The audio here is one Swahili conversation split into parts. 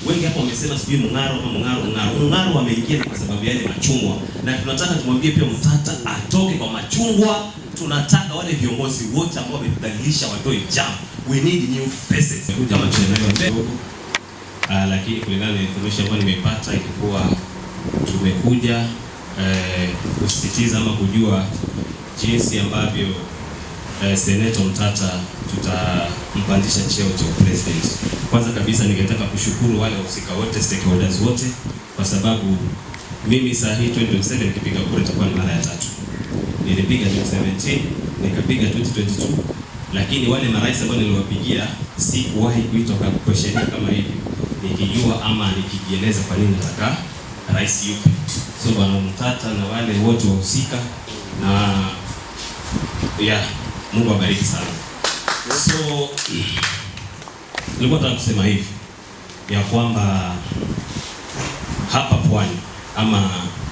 Wengi hapa wamesema sijui Mung'aro ama Mung'aro, Mung'aro. Mung'aro wameingia ni kwa sababu yale machungwa, na tunataka tumwambie pia Omtatah atoke kwa machungwa. Tunataka wale viongozi wote ambao wametudhalilisha watoe jam. We need new faces. Kama tunaelewa kidogo, lakini kulingana na information ambayo nimeipata ilikuwa tumekuja kusisitiza ama kujua jinsi ambavyo Senator Omtatah tutampandisha cheo cha president. Kwanza kabisa ningetaka kushukuru wale wahusika wote, stakeholders wote, kwa sababu mimi saa hii 2027 nikipiga kura itakuwa ni mara ya tatu. Nilipiga 2017, nikapiga 2022, lakini wale marais ambao niliwapigia sikuwahi kuitwa kwa sheria kama hivi nikijua ama nikijieleza kwa nini nataka rais yupi. So bwana Omtatah na wale wote wahusika na, yeah, Mungu abariki sana. So nilikuwa nataka kusema hivi ya kwamba hapa Pwani ama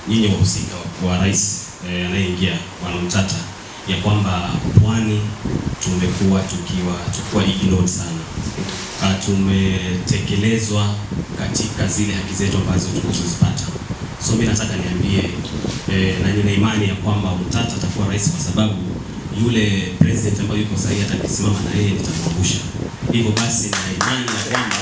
nyinyi wahusika wa rais anayeingia bwana Omtatah, ya kwamba Pwani tumekuwa tukiwa ignored sana. Tumetekelezwa katika zile haki zetu ambazo tunazozipata. So mimi nataka niambie na nina imani ya kwamba Omtatah atakuwa rais kwa sababu yule president ambaye yuko sahihi hata akisimama na yeye nitamwangusha. Hivyo basi nina imani ya kwamba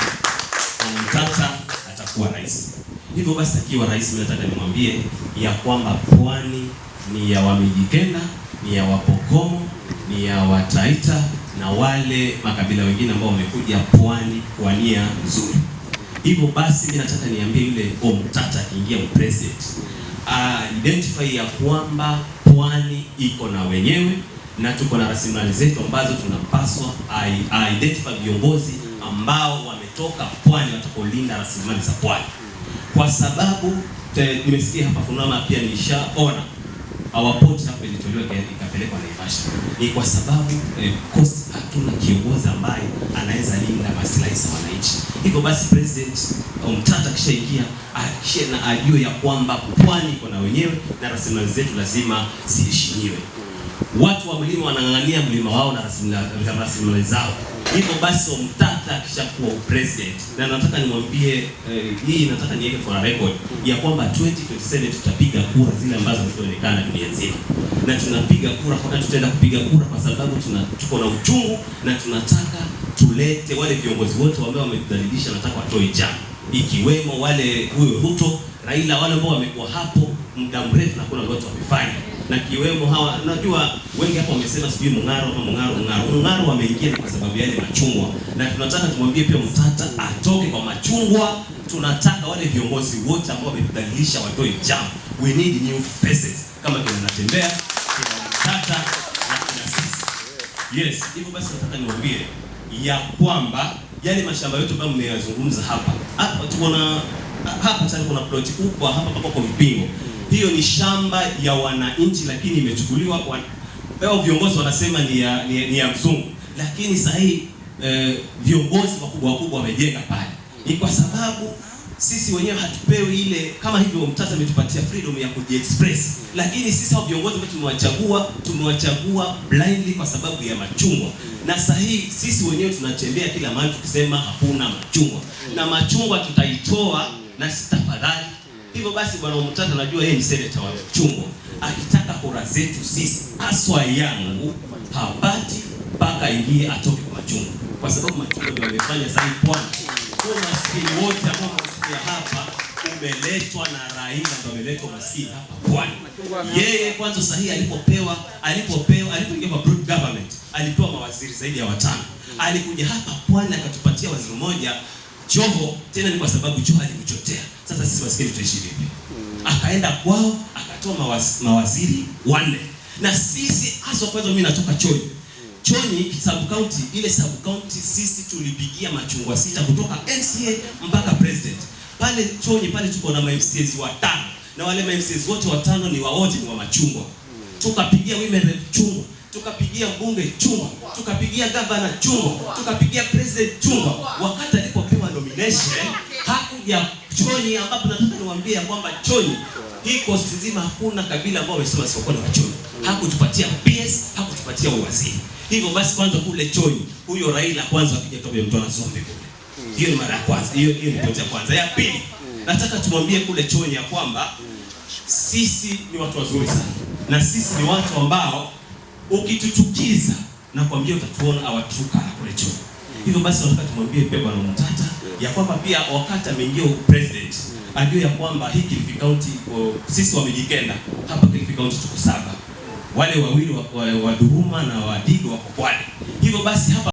Omtatah atakuwa rais. Hivyo basi akiwa rais, mimi nataka nimwambie ya kwamba Pwani ni ya Wamijikenda, ni ya Wapokomo, ni ya Wataita na wale makabila wengine ambao wamekuja Pwani kwa nia nzuri. Hivyo basi mimi nataka niambie yule Omtatah akiingia president identify ya kwamba Pwani iko na wenyewe na tuko na rasilimali zetu ambazo tunapaswa identify viongozi ambao wametoka Pwani watakaolinda rasilimali za Pwani, kwa sababu nimesikia hapa Funama pia nishaona our port hapa ilitolewa ikapelekwa Naivasha. Ni kwa sababu coast hatuna kiongozi ambaye anaweza linda maslahi za wananchi. Hivyo basi President Omtatah akishaingia ahakikishe na ajue ya kwamba Pwani iko na wenyewe na rasilimali zetu lazima ziheshimiwe. Watu wa mlima wanang'ang'ania mlima wao na rasilimali zao. Hivyo basi Omtatah akishakuwa president, na nataka nimwambie hii nataka niweke for a record ya kwamba 2027 tutapiga kura zile ambazo zitaonekana dunia nzima, na tunapiga kura kwa tutaenda kupiga kura kwa sababu tuko na uchungu na tunataka tulete wale viongozi wote ambao wametudhalilisha, nataka watoe jam, ikiwemo wale huyo Ruto, Raila, wale ambao wamekuwa hapo muda mrefu na kuna lolote wamefanya, na kiwemo hawa, najua wengi hapa wamesema sijui Mung'aro ama Mung'aro, Mung'aro. Mung'aro wameingia ni kwa sababu yale machungwa, na tunataka tumwambie pia Omtatah atoke kwa machungwa. Tunataka wale viongozi wote ambao wametudhalilisha watoe jam. We need new faces kama kina Natembeya, kina Omtatah na kina sisi. Yes, hivyo basi nataka niwaambie ya kwamba yale mashamba yote ambayo mmeyazungumza hapa hapa, tuko na hapa tayari kuna plot kubwa hapa hapa kwa Vipingo. Hiyo ni shamba ya wananchi, lakini imechukuliwa leo viongozi wanasema ni ya mzungu, lakini sasa hii viongozi wakubwa wakubwa wamejenga pale. Ni kwa sababu sisi wenyewe hatupewi ile, kama hivyo Omtatah ametupatia freedom ya kujiexpress, lakini sisi hao viongozi ambao tumewachagua blindly kwa sababu ya machungwa, na sasa hii sisi wenyewe tunatembea kila mahali tukisema hakuna machungwa, na machungwa tutaitoa na sisi tafadhali. Hivyo basi bwana Omtatah, najua yeye ni senator wa machungwa, akitaka kura zetu sisi aswa yangu hapati mpaka ingie atoke kwa machungwa, kwa sababu machungwa ndio wamefanya sasa Pwani kwa maskini wote ambao mnasikia hapa umeletwa na Raila, ndio ameletwa maskini hapa Pwani. Yeye kwanza sahihi alipopewa alipoingia kwa broad government alipewa mawaziri zaidi ya watano. Alikuja hapa Pwani akatupatia waziri mmoja Joho, tena ni kwa sababu Joho alimchotea. Sasa sisi maskini tutaishi vipi? Akaenda kwao akatoa mawaziri wanne, na sisi hasa kwanza, mimi natoka Chonyi. Chonyi sub county, ile sub county sisi tulipigia machungwa sita kutoka MCA mpaka president. Pale Chonyi pale tuko na MCAs watano na wale MCAs wote watano ni wa wote ni wa machungwa. Tukapigia women rep chungwa, tukapigia mbunge chungwa, tukapigia governor chungwa, tukapigia president chungwa. Wakati alipopewa nomination hakuja Chonyi, ambapo nataka niwaambie kwamba Chonyi hii coast nzima hakuna kabila ambao wamesema sio na Chonyi. Hakutupatia PS, hakutupatia uwaziri. Hivyo basi kwanza kule Chonyi huyo Raila kwanza akija toka mtu anazombe kule. Hiyo ni mara ya kwanza, hiyo ni point ya kwanza. Ya pili, nataka tumwambie kule Chonyi ya kwamba sisi ni watu wazuri sana, na sisi ni watu ambao ukituchukiza nakwambia utatuona our true color kule Chonyi. Hivyo basi nataka tumwambie pia Bwana Omtatah ya kwamba pia wakati ameingia president ajue ya kwamba hii Kilifi County sisi wa Mijikenda hapa Kilifi County tuko saba, wale wawili wa Duruma na wa Digo wako Kwale. Hivyo basi hapa